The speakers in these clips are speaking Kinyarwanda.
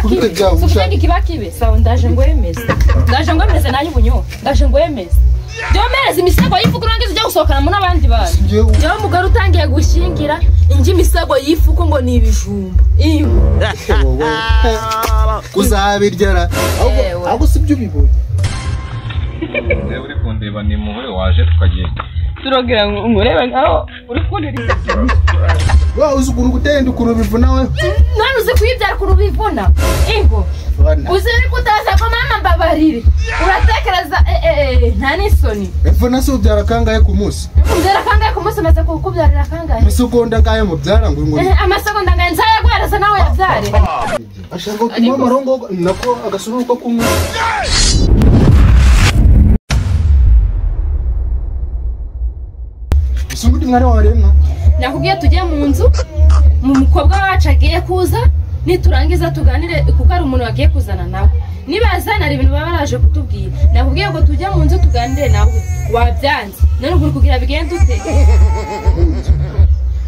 kiba kibi. Sugutega ikiba kibi. Sawa ndaje ngwemeze. Ndaje ngwemeze nanyu bunyo. Ndaje ngwemeze. Byomereza imisego y'ifuku urangiza ujya gusohokana mu n'abandi bantu. Njyewe umugore utangiye gushingira inji imisego y'ifuku ngo ni ibijumba. Iyo. Kuzabiryara. Ahubwo si byo ubibonye. Ndeba uri kundeba ni muhure waje tukagenda. Turogera ngurebe nkaho uri kundira. Wa uzi ukuntu gutenda ukuntu bivuna we. None uzi kuyibyara ukuntu bivuna. Ingo. Uzi kutaza ko mama mbabarire. Uratekereza nta nisoni. Ivuna se ubyara kangahe ku munsi? Ubyara kangahe ku munsi maze kukubyarira kangahe? Amasegonda ngahe mubyara ngo ngo. Amasegonda ngahe nzayaguhereza nawe yabyare. Ashaka kutuma amarongo nako agasururu ko kunywa. Usundi mwari waremwa. Nakubwiye tujye mu nzu mu mukobwa wacu agiye kuza niturangiza tuganire kuko ari umuntu wagiye kuzana nawe. Nibazana ari ibintu baba baraje kutubwira. Nakubwiye ngo tujye mu nzu tuganire nawe wabyanze. None uri kugira bigende ute?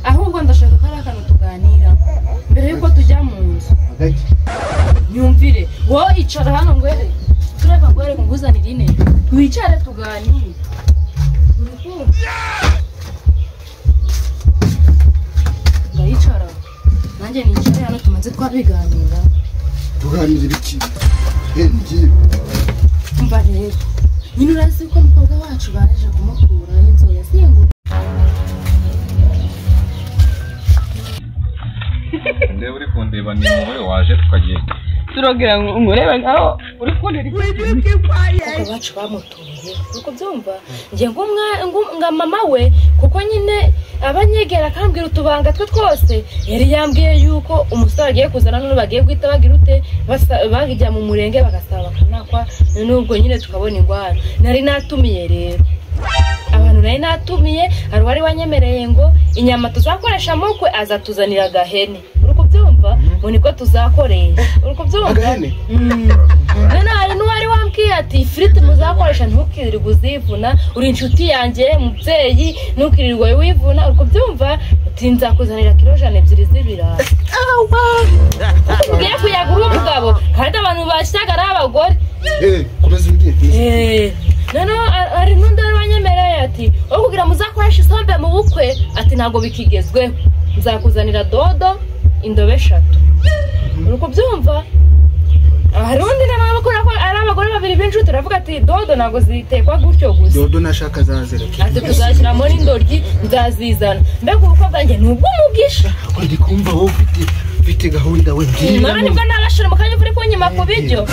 Ahubwo ndashaka ko ari akantu tuganira mbere yuko tujya mu nzu. Nyumvire wowe icara hano ngwere turava ngwere nguzanire ine wicare tuganire. Ndayicara nanjye nicare hano tumaze twabiganira. Tuganira ibiki? Ngiye. Umva rero nyine urazi ko umukobwa wacu baje kumukura inzu yasenguye. Ndeba uri kundeba ni muhure waje tukagenda. Turogera ngurebe nkaho uri kundira. Umukobwa wacu bamutuye uko byumva ngiye nga mama we kuko nyine abanyegera akambwira utubanga twe twose yari yambwiye yuko umusore agiye kuzana none bagiye guhita bagira ute bajya mu murenge bagasaba bakanakwa nubwo nyine tukabona ingwara. Nari natumiye rero abantu nari natumiye hari wari wanyemereye ngo inyama tuzakoresha mukwe azatuzanira agahene. Uri kubyumva ngo niko tuzakoresha. Uri kubyumva agahene? None hari n'uwari wambwiye ati ifiriti muzakoresha ntukirirwe uzivuna uri inshuti yanjye mubyeyi ntukirirwe wivuna. Uri kubyumva ati nzakuzanira kilo 200 z'ibirayi. Ugiye kuyagura umugabo kandi abantu bashyaga ari abagore. Komeza umbwire. None hari n'undi wari wanyemereye ati aho kugira muzakoresha isombe mu bukwe ati ntabwo bikigezweho nzakuzanira dodo indobo 3. Uri kubyumva? Hari undi nawe ko ari abagore babiri b'inshuti uravuga ati dodo ntabwo zitekwa gutyo gusa. Dodo nashaka zazereka. Ati tuzashyiramo n'indoryi nzazizana. Mbega ubukwe bwanjye ni ubw'umugisha. Ndi kumva wowe ufite gahunda we mbwira. None nibwo nabashira mu kanya uri kunyima ku biryo.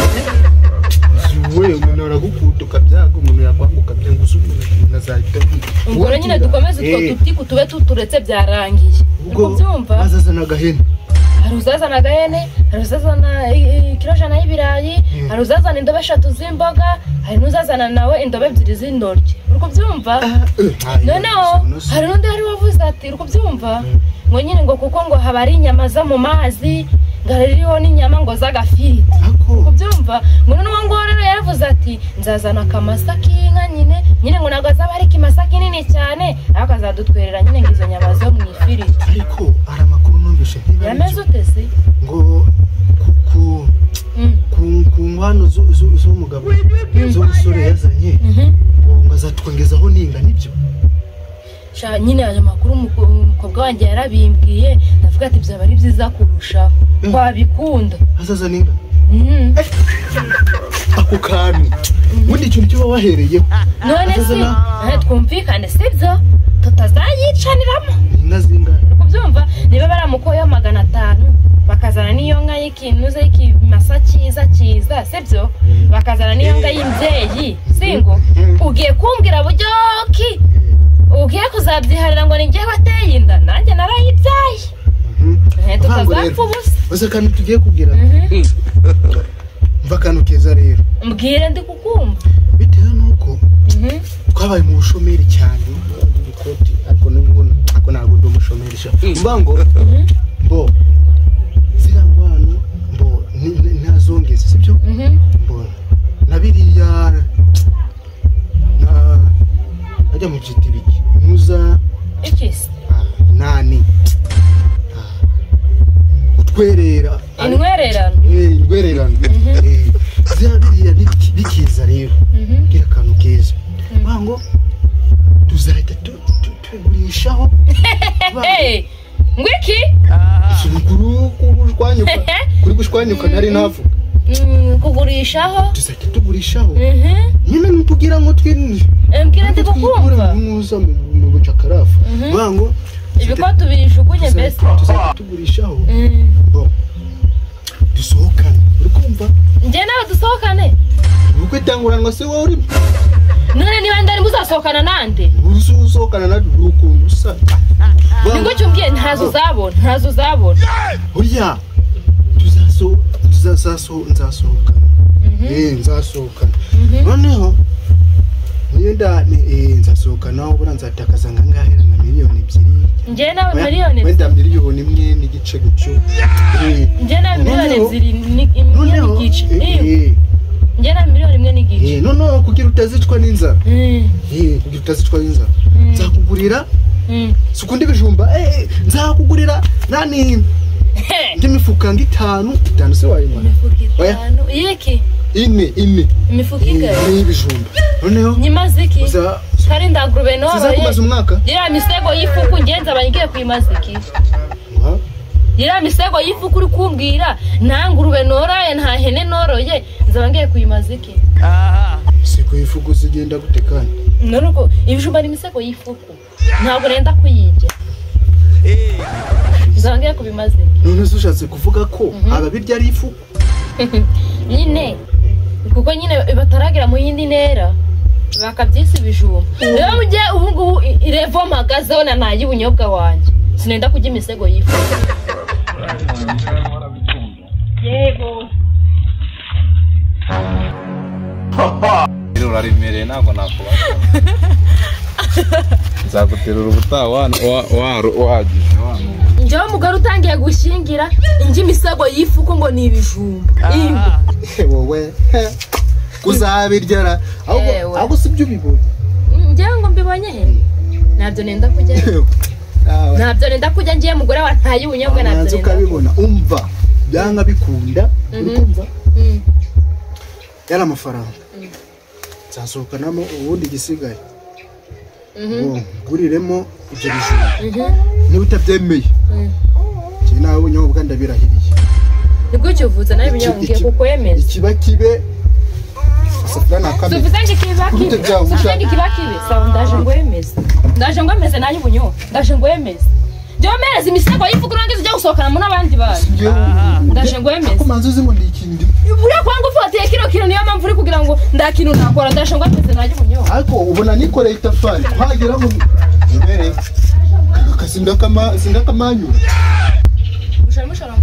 We umuntu aragukunda ukabyaga umuntu yakwanga ukabyanga umuntu azahita. Ubwo nyine dukomeze utwo tutiku tube tuturetse byarangiye. Ubwo byumva? Azazana agahene. Hari uzazana agahene, hari uzazana kilo 100 y'ibirayi, hari uzazana indobo 3 z'imboga, hari n'uzazana nawe indobo 2 z'indoryi. Uri kubyumva? Noneho hari n'undi wari wavuze ati uri kubyumva? Ngo nyine ngo kuko ngo haba ari inyama zo mu mazi, ngaririho n'inyama ngo z'agafiriti. Kubyumva? Ngo noneho ngo rero yaravuze ati nzazana akamasa k'inka nyine, nyine ngo ntabwo azaba ari ikimasa kinini cyane, ariko azadutwerera nyine ngo izo nyama zo mu ifiriti. Ariko hari amakuru numvise yameze ute se? Ngo ku nkwano z'umugabo z'umusore yazanye ngo azatwongezaho n'inga nibyo? Nyine ayo makuru umukobwa wanjye yarabimbwiye ndavuga ati byaba ari byiza kurushaho twabikunda. Azazana inga? Ako kantu ubundi ikintu kiba wahereyeho. None se twumvikane sibyo tutazayicaniramo. Inka zingahe? Kubyumva niba baramukoyeho 500 bakazana n'iyo nka y'ikinuze y'ikimasa cyiza cyiza sibyo bakazana n'iyo nka y'imbyeyi singo ugiye kumbwira buryo ki ugiye kuzabyiharira ngo ni njye wateye inda nanjye narayibyaye. Tutazapfa ubusa. Uzi akantu tugiye kubwira? Mva akantu keza rero. Mbwire ndi kukumva. Bitewe nuko twabaye mu bushomeri cyane ikoti ariko nubwo ako ntabwo ndi umushomeri sha. Mba ngo mbo ziriya ngwano mbo ntazongeze sibyo? Mbo na biriya na ajya mu giti biki muza iki nani utwerera Inwerera. Indwererano. Indwererano. Ziriya bikiza rero. Gira akantu keza. Ngo tuzahita tugurishaho. Ngwiki? Kuri gushwanyuka nari navuga. Kugurishaho? Tuzahita tugurishaho. Nyine ntugira ngo twinire. Mbwira ndi kukumva. Muza mu bucakarafu. Ngo ibiko tubijugunye mbese. Tuzahita tugurishaho. Bo. Dusohokane. Uri kumva? Njye nawe dusohokane. Ubukwe tanguranwa se wowe uri? None niba ndari muzasohokana nande? Uzosohokana na ukuntu usa. Ningo cyumbwiye ntazo uzabona, ntazo uzabona. Oya. Nzasohokana. Nzasohokana. Noneho nienda nzasohokana ubura nzatakaza ngangahe na miliyoni 2. Njye nawe miliyoni wenda miliyoni 1.5 gutyo. Njye nawe miliyoni 2 n'igice. Njye na miliyoni 1.5. Noneho kugira utazicwa n'inzara. Kugira utazicwa n'inzara. Nzakugurira. Sukunda ibijumba. Nzakugurira nani? Ndimifuka ngitanu, itanu se wayimara. Imifuka itanu. Yiki? Ine. Imifuka ingahe? Ni ibijumba. Noneho nyimaziki. Kari ndagurube no. Sizakumaza umwaka. Gira misego y'ifuku ngenza abangiye kuyimaziki. Gira misego y'ifuku uri kumbwira nta ngurube noraye nta hene noroye nzaba ngiye kuyimaziki. Misego y'ifuku zigenda gute kandi? Noruko ibijumba ni misego y'ifuku. Ntabwo nenda kuyijya. Nzaba ngiye kubimaziki. None ushatse kuvuga ko ababirya ari ifuku? Nyine kuko nyine bataragira mu yindi ntera bakabyisa ibijumba. Rero mujye ubu ngubu irevo mpagazeho na nayi ubunyobwa wanjye. Sinenda kurya imisego y'ifu. Yego. Uraremereye ntabwo nakubasha. Nzaguterura ubutaha wagize. Njyewe umugore utangiye gushyingira ingi imisego y'ifuku ngo ni ibijumba. Wowe kuzabiryara ahubwo si byo ubibonye. Njyewe ngo mbibonye he? Ntabyo nenda kujya. Ntabyo nenda kujya ngiye mugore wa ntayi ubunyobwa ntabyo nenda. Ukabibona umva byanga bikunda urikumva? Yari amafaranga. Nzasohokanamo ubundi gisigaye. Nguriremo ibyo bijumba. Niba utabyemeye. Njye nawe ubunyobwa ndabirahiriye. Nibwo ukivuze nawe ubunyobwa ngiye kukwemeza. Ikiba kibe Suvuze ngo ikiba kibe. Suvuze ngo ikiba kibe. Sawa ndaje ngwemeze. Ndaje ngwemeze nayo ubunyobwa. Ndaje ngwemeze. Njyewe mpereza imisego y'ifuku urangiza ujya gusohokana mu n'abandi bantu. Ndaje ngwemeze. Ko manzi uzi ngo ndi ikindi. Buriya kwanga ufatiye kino kintu niyo mpamvu uri kugira ngo ndakintu nakora ndaje ngwemeze nayo ubunyobwa. Ariko ubona nikoreye itafari hagera ngo imbere. Sindakamanyura. Mushara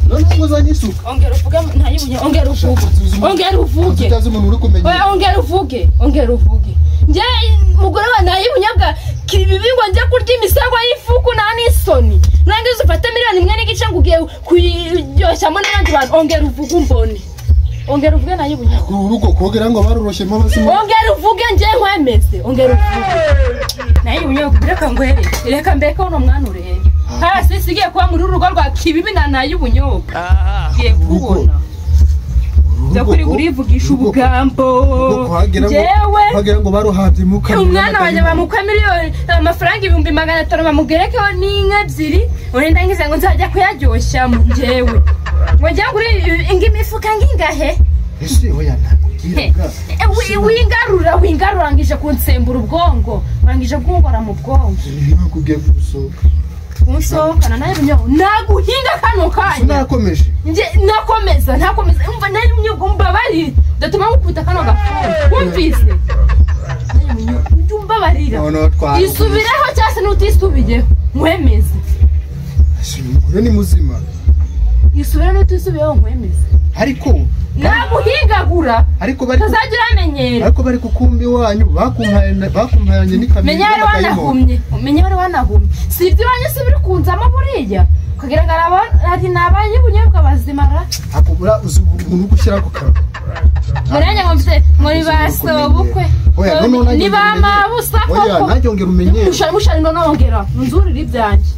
None ngo zanyisuka. Ongera uvuge ntayi ubunyobwa. Ongera uvuge. Ongera uvuge. Utazi umuntu uri kumenya. Oya ongera uvuge. Ongera uvuge. Njye mugore wa ntayi ubunyobwa kibibi ngo njye kurya imisego y'ifuku nta n'isoni. Nangiza ufate miliyoni 1.5 ngo ugiye kuyiryoshamo n'abandi bantu. Ongera uvuge umbone. Ongera uvuge nayo ubunyobwa. Urugo kogera ngo baruroshyemo abazima. Ongera uvuge njye nkwemeze. Ongera uvuge. Nayo ubunyobwa reka ngwere. Reka mbeke uno mwana urebe. Hasi sigiye kuba muri urugo rwa kibibi na nayo ubunyobwa. Giye kubona. Ndakuri urivugisha ubugambo. Jewe hagira ngo baruhabye muka. Umwana wanjye bamuka miliyoni amafaranga 500,000 bamugerekeho n'inka 2. Urenda ngize ngo nzajya kuyaryoshya mu jewe. Ngo njya kuri ingi imifuka ngingahe? Ese oya nakubwira. Wingarura ngije kunsembura ubwongo. Urangije kungora mu bwongo. Nakubwiye gusohoka. Unsohokana nayo ubunyobwa naguhinga kano kanya. Nakomeje. Nje nakomeza umva nayo ubunyobwa umbabarira ndatuma ngukubita kano gafuni wumvise. Nayo ubunyobwa umbabarira. Isubireho cyase n'utisubiyeho nkwemeze. Umugore ni muzima. Isubire n'utisubiyeho nkwemeze. Ariko naguhingagura. Ariko bari tazagira amenyera. Ariko bari kukumbi wanyu bakumpayanye n'ikamyo. Menya wari wanahumye. Menya wari wanahumye. Si ibyo wanyu si biri kunzamo buriya. Kugira ngo ari nabaye ubunyobwa bazimara. Akubura uzi umuntu gushyira ku kanwa. Muranya ngo mfite muri basobukwe. Ni ba mabusa koko. Oya nanjye ongera umenyere. Mushari nongera. Nzurira ibyanjye.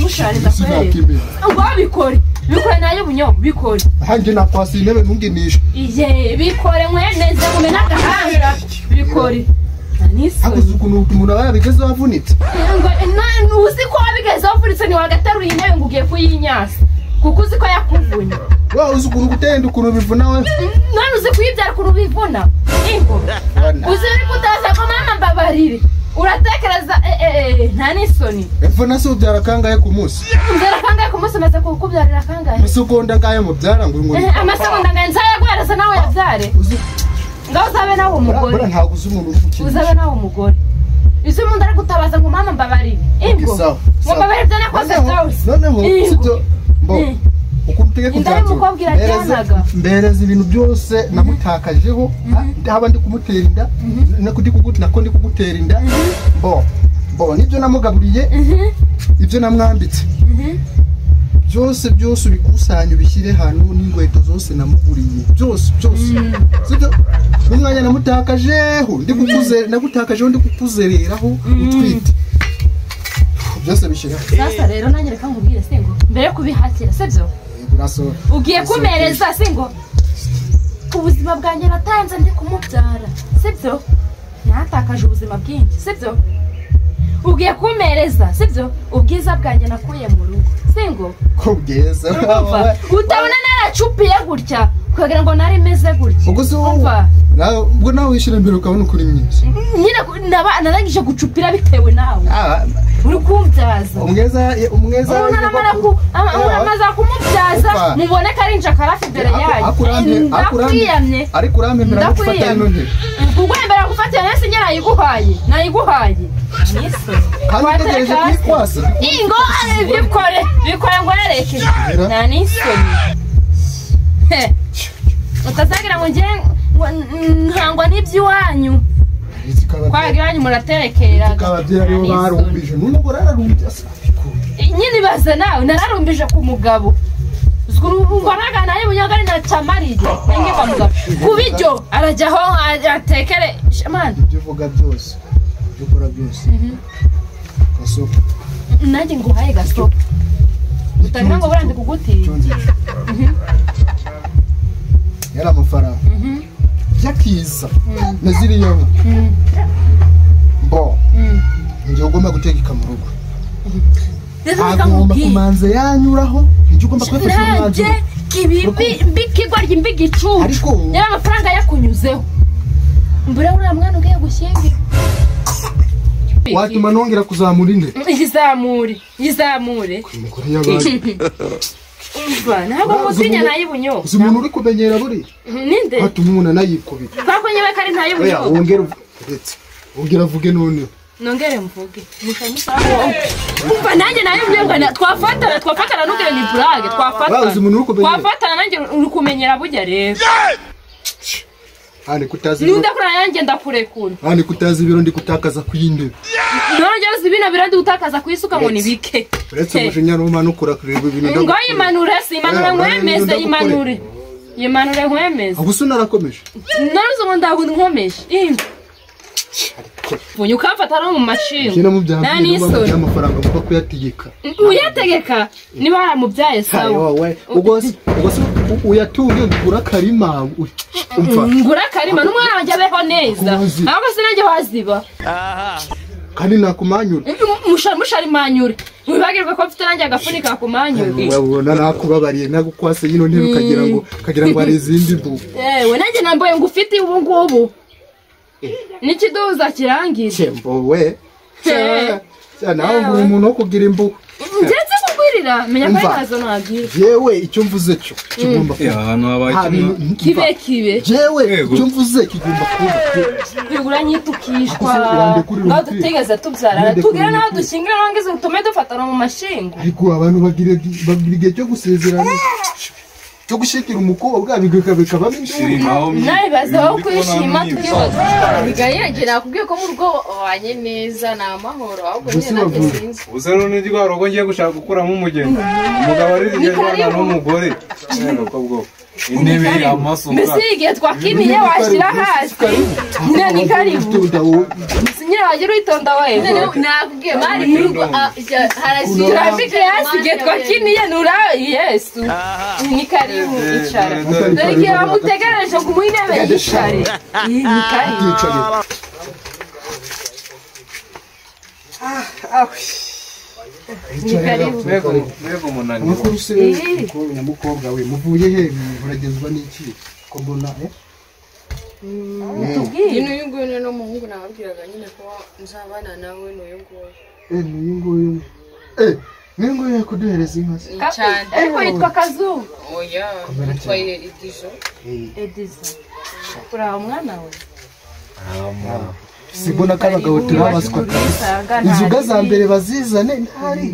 Mushari ndakwereka. Ngo abikore. Bikore nayo bunyo bikore. Hanjye nakwasi intebe ntunginisha. Iye bikore nkwemeze ngumena agahanga. Bikore. Hakuze ukuntu umuntu aba yabigezeho avunitse. Ngo uzi ko wabigezeho avunitse ntiwagateruye intebe ngo ugiye kuyinyasa. Kuko uzi ko yakuvunye. Wa uzi ukuntu gutenda ukuntu bivuna we. None uzi kuyibyara ukuntu bivuna. Ingo. Uzi uri kutaza ko mama mbabarire. Uratekereza nta n'isoni. Epfo se ubyara kangahe ku munsi? Ubyara kangahe ku munsi maze kukubyarira kangahe? Amasegonda ngahe mubyara ngo ngo. Amasegonda ngahe nzayaguhereza nawe yabyare. Ngaho uzabe nawe umugore. Bora ntabwo uzi umuntu uri gukina. Uzabe nawe umugore. Izi umuntu ari gutabaza ngo mama mbabarire. Ingo. Ngo mbabarire ibyo nakoze byose. Noneho sibyo mbo ukuntu utegeka kubyara. Mbereza ibintu byose namutakajeho haba ndi kumutera inda nako ndi kugutera inda bo bo nibyo namugaburiye ibyo namwambitse byose byose ubikusanya ubishyire hano n'inkweto zose namuguriye byose byose sibyo n'umwanya namutakajeho ndi kukuze nagutakajeho ndi kukuzereraho utwite byose bishyira. Sasa rero nanjye reka nkubwire singo mbere yo kubihakira sibyo ugiye kumereza singo ubuzima bwanjye natanze ndi kumubyara sibyo natakaje ubuzima bwinshi sibyo ugiye kumereza sibyo ubwiza bwanjye nakuye mu rugo singo ko bwiza utabona naracupiye gutya kugira ngo nari meze gutya ubwo nawe wishyira imbere ukabona ukuri mwiza nyine narangije gucupira bitewe nawe uri kumbyaza umweza umuntu amaze kumubyaza mubone ko ari injakarafu imbere yayo ndakwiyamye ariko urambemera gufata ino ntebe kukwemera gufata iyo ntebe nayiguhaye nayiguhaye kandi utegereje kuyikwasa ingo bikore bikore ngo yereke nta n'isoni utazagira ngo njye nkangwa n'iby'iwanyu kwaga iwanyu muraterekera nyine ibaze nawe nararumbije ku mugabo ngo nayo bunyagari na camarire nenge mugabo kubijyo arajya aho atekere man ibyo uvuga byose ibyo ukora byose gasopo nanjye nguhaye gasopo utagira ngo burandi kugutinya yari amafaranga yakiza na ziriya nka bo njye ugomba gutegeka mu rugo agomba kumanza yanyuraho njye ugomba kuyafasha umwanzuro mbikigwa ry'imbigicucu yari amafaranga yakunyuzeho mbura uriya mwana ugiye gushyingira watuma nongera kuzamura inde izamure izamure ntabwo mutinya nayibunyo uzi umuntu uri kumenyera buriya ninde watuma umuntu anayikubita twako nyewe kari ntayibunyo wongera wongera avuge noneho nongere mvuge umva nanjye nayibunyo twafatana twafatana nugire ni burage twafatana twafatana nanjye uri kumenyera burya rero hani kutazi nunda kuri yanjye ndakurekura hani kutazi ibiro ndi kutakaza kuyindebe none uzi bino biro ndi gutakaza kuyisuka ngo nibike uretse umujinya n'umanukura kureba ibintu ngo yimanure si imanure nkwemeze yimanure yimanure nkwemeze ubwo narakomeje none uzi ngo ndago nkomeje Bunye ukamfata no mu mashinga kina mu byambye amafaranga ngomba kuyategeka uyategeka niba waramubyaye sawa ubwo uyatunge ngura karima umva ngura karima n'umwana wanjye abeho neza ahubwo sinanjye waziba kandi nakumanyura mushari manyure wibagirwe ko mfite nanjye agafunika kumanyura wabona nakubabariye nagukwase yino ntebe ukagira ngo hari izindi mbu yewe nanjye nambaye ngufite ubu ngubu n'ikiduza kirangira Chembo we nawe ngo umuntu wo kugira imbu ndetse kugwirira menya ko ntazo nagira yewe icyo mvuze cyo kigomba kuba ahantu habaye kibe kibe yewe icyo mvuze kigomba kuba kwigura nyitukishwa ngaho tutigeze tubyara tugira naho dushingira nangize utume dufatana mu mashinga ariko abantu bagira igihe cyo gusezerana cyo gushyikira umukobwa bikabamo induru. Nawe bazaho kwishima tukibaza. Bigaye nakubwiye ko mu rugo wanye neza ni amahoro ahubwo nyine nanjye sinzi. Ubusa rero ni rwa rugo ngiye gushaka gukuramo umugeni. Umugabo ari rwana n'umugore. Intebe amasuka. Mbese igihe twakiniye washyira hasi. Nyine ni karibu. Nyine wagira witonda we. Nakubwiye mari mu rugo harashyira Turafite hasi igihe twakiniye nura Yesu. Ni karibu icara. Dore igihe bamutegereje ngo umuhe intebe yicare. Ni karibu. Amakuru se nyamukobwa we muvuye he muragezwa n'iki ko mbona nyine uyu nguyu ni umuhungu nababwiraga nyine ko nzabana nawe ni uyu nguyu. Ni uyu nguyu. Ni nguyu yakuduhereza inka se cyane ariko yitwa Kazungu. Oya yitwa Edizo. Edizo uraho mwana we. Sibona ko abagabo turabaswa kabisa. Inzoga za mbere bazizane ntari.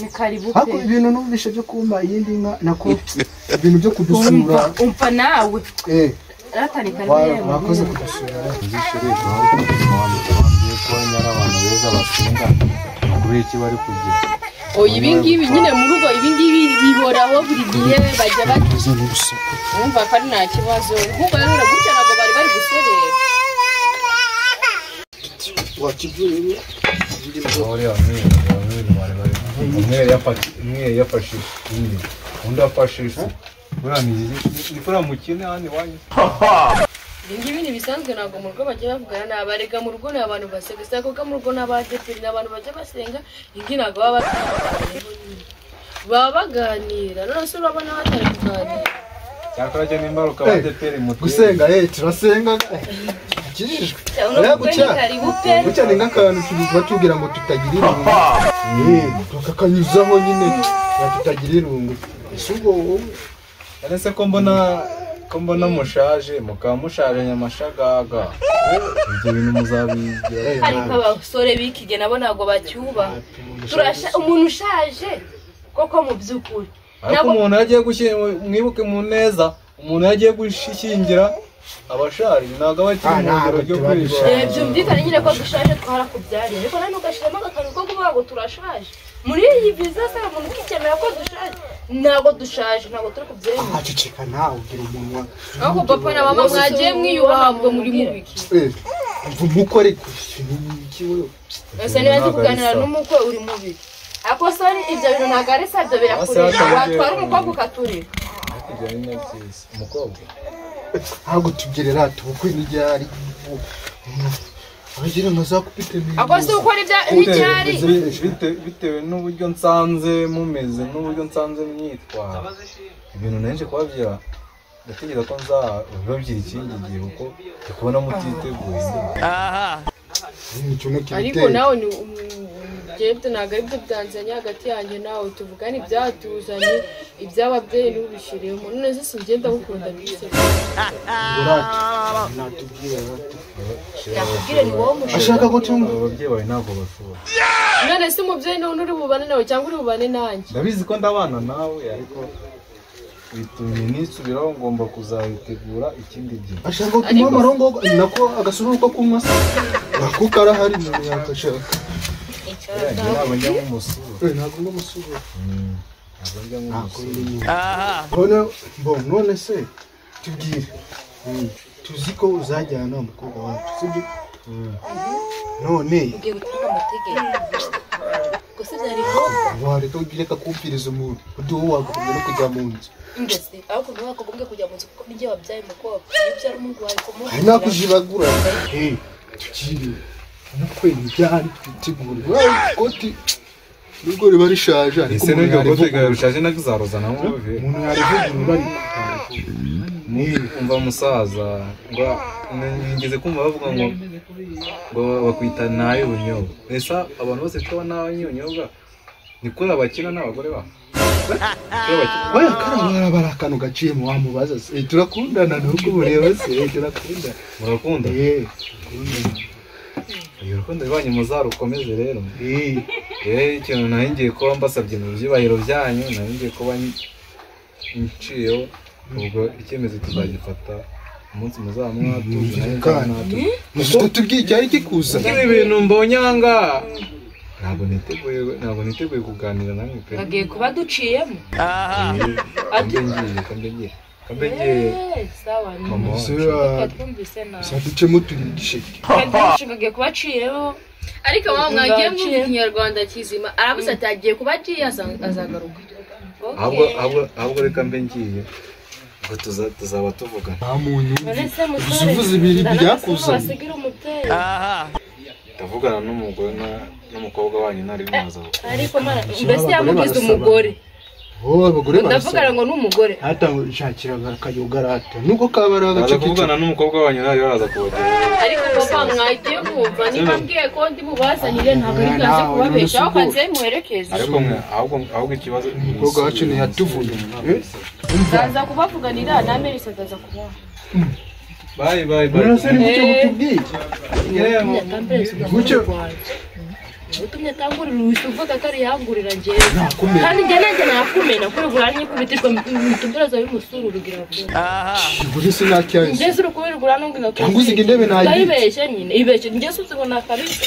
Ni karibu pe. Hako ibintu numvishe byo kumpa iyindi nka nako ibintu byo kudusura. Umva nawe. Ratani karibu yewe. Wakoze kudusura. Ko nyara abantu beza basenga kubera iki bari kugira. Oya ibingibi nyine mu rugo ibingibi bihoraho buri gihe bajya batuza n'urusaku. Umva ko ari nta kibazo. Nkuko rero gutya ntabwo bari bari guserera. Wakivuye umwe yafashe indi undi afashe isu ni kuri mukine hano iwanyu. Ibingibi ni bisanzwe ntabwo mu rugo bajya bavugana n'abarega mu rugo ni abantu basenga sako ko mu rugo n'abadeperi ni abantu bajya basenga ingi ntabwo baba baganira none se urabona batari kuganira cyakora cyo nimbaruka abadeperi mutwe gusenga turasenga kijijwe gucya ni nk'akantu batubwira ngo tutagira irungu tukakanyuzaho nyine tutagira irungu ese ubwo wowe ese ko mbona mushaje mukaba mushaje nyamashagaga ibyo bintu muzabigira. Ariko abasore bikige nabo ntabwo bacyubaha. Umuntu ushaje koko mu by'ukuri ariko umuntu yagiye gushyingira mwibuke mu neza umuntu yagiye gushyingira abashaje ntabwo aba akiri mu rugero ryo kwiba. Byumvikane nyine ko dushaje twarakubyariye ariko nanone ugashyiramo akantu ko kuvuga ngo turashaje muri iyi viza se umuntu ukikemera ko dushaje ntabwo dushaje ntabwo turi kubyemera. Aceceka nawe ugira umunwa. Ariko papa na mama mwagiye mwiyubaha ngo muri mubiki. Umva umukwe ariko iki wewe. Ese niba nzi kuganira n'umukwe uri mubiki. Ako sori ibyo bintu ntabwo ari sabyo birakureba watwara umukobwa ukaturira. Ibyo ni na byiza umukobwa. Ntabwo tugerera tubukwe n'iryari. Abagira ngo azakupite mbi. Ako se ukora ibya n'iryari. Bitewe n'uburyo nsanze mumeze n'uburyo nsanze mwitwara. Ibintu nenje kubabyira ndatekereza ko nzababwira ikindi gihe kuko ndi kubona mutiteguye. Ariko nawe ni byebwe ntabwo aribyo byanzanye hagati yanjye nawe tuvugane ibyatuzanye iby'ababyeyi n'ubishyiremo none se singenda gukunda bise. Ashaka ko tumva ababyeyi bawe ntabwo bashobora. None se umubyeyi none uri bubane nawe cyangwa uri bubane nanjye? Ndabizi ko ndabana nawe ariko bitumye nisubiraho ngomba kuzabitegura ikindi gihe. Ashaka ko tumuha amarongo nako agasururu ko kunywa se nako karahari umuntu yakashaka. Ntabwo njya nk'umusura. Ntabwo nk'umusura. Ntabwo njya nk'umusura. None se tubwire tuzi ko uzajyana umukobwa wacu sibyo? None ugiye gutanga amategeko gusa byari ngombwa wareka reka kumviriza umuntu undi wowe wakagombye no kujya mu nzu. Mbese aho ukuntu wakagombye kujya mu nzu kuko n'igihe wabyaye umukobwa iyo ubyara umuhungu wawe kumuha hari nakujibagura. Tugire umukwe n'ibyari twitegure ikoti nubwo riba rishaje ariko umuntu yarivugurura rishaje ntabwo umuntu yarivugurura ariko umva musaza ngo ngeze kumva bavuga ngo ngo bakwita nayo ubunyobwa ese abantu bose twaba n'abanyunyobwa ni kuri abakina n'abagore babo. Oya karabara bara akantu gaciye mu wamubaza se turakundana nubwo bureba se turakundana. Murakunda? Urukundo rwanyu muzarukomeze rero. Ikintu nari ngiye kuba mbasabye mu byubahiro byanyu nari ngiye kuba nciyeho ubwo icyemezo tuzagifata umunsi muzaba mwatuje Kandi tubwiye icyari kikuzanye. Ibi bintu mbonye aha ngaha ntabwo niteguye kuganira namwe pe. Agiye kuba duciyemo. Kambe ngiye. Sawa. Mama wacu. Twumvise nabi. Ducemo turi igisheke. Kandi agiye kuba aciyeho. Ariko mama mwagiye mwumva ikinyarwanda kizima arabuze ati agiye kuba agiye azagaruka. Ahubwo reka mbe ngiye. Ubwo tuzaba tuvugana. Nta muntu None uvuze ibintu byakuzanye. Wasigira umubyeyi. Ndavugana n'umugore n'umukobwa wanyu ntari mwaza. Ariko mana mbese yamugize umugore. Oh, abagore ndavugana ngo n'umugore. Hata nshakira akayoga rata. Nuko kabara agace kuvugana n'umukobwa wanyu ntari baraza kubagera. Ariko papa mwagiye mwumva niba mbwiye ko ndi bubazanire ntabwo ari bwaze kubabesha aho kanze muherekeze. Ariko mwe ahubwo ikibazo umukobwa wacu ntiyatuvuye. Ndaza kubavuganira na Melissa ndaza kubaha. Bye bye bye. None ni cyo mutubwiye? Gucyo utumye atangurira uhita uvuga ko ari yangurira njyewe. Kandi njye nanjye nakumena kuri buranyikubitishwa mitubiraza y'umusuru rugira ngo. Buri sinacyaye. Njye suri kubirugura nubwo nakuze. Cyangwa uziga intebe nayi. Ndayibeshye nyine. Ibeshye njye suzi ngo nakabitse.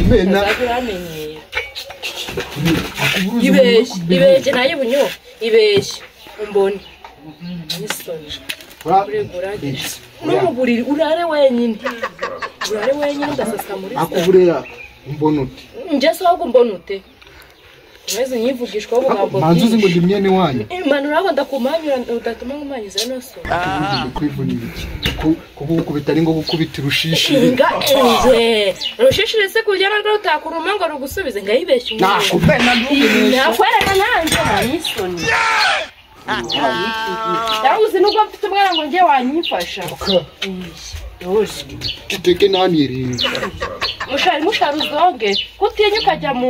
Imena. Ibeshye, ibeshye nayo bunyo. Ibeshye umbone. Nisoni. No mu buriri urare wenyine. Urare wenyine ndasasa muri. Akuburera umbona ute? Njye so ahubwo mbona ute? Mweze nyivugishwa ubugambo. Manzuzi ngo ndi mwene wanyu. Impanuro aho ndakumanyura udatuma nkumanyiza no so. Kwivunira iki? Kugukubita ari ngo gukubita urushishi. Nga enje. Rushishire se kujya narwo rutakuruma ngo rugusubize ngayibeshye umuntu. Nakubena ndugumisha. Nakwereka nanjye nanyisoni. Yaruzi nubwo mfite umwana ngo njye wanyifasha. Kiteke nani Mushari musharu zonge kutinya ukajya mu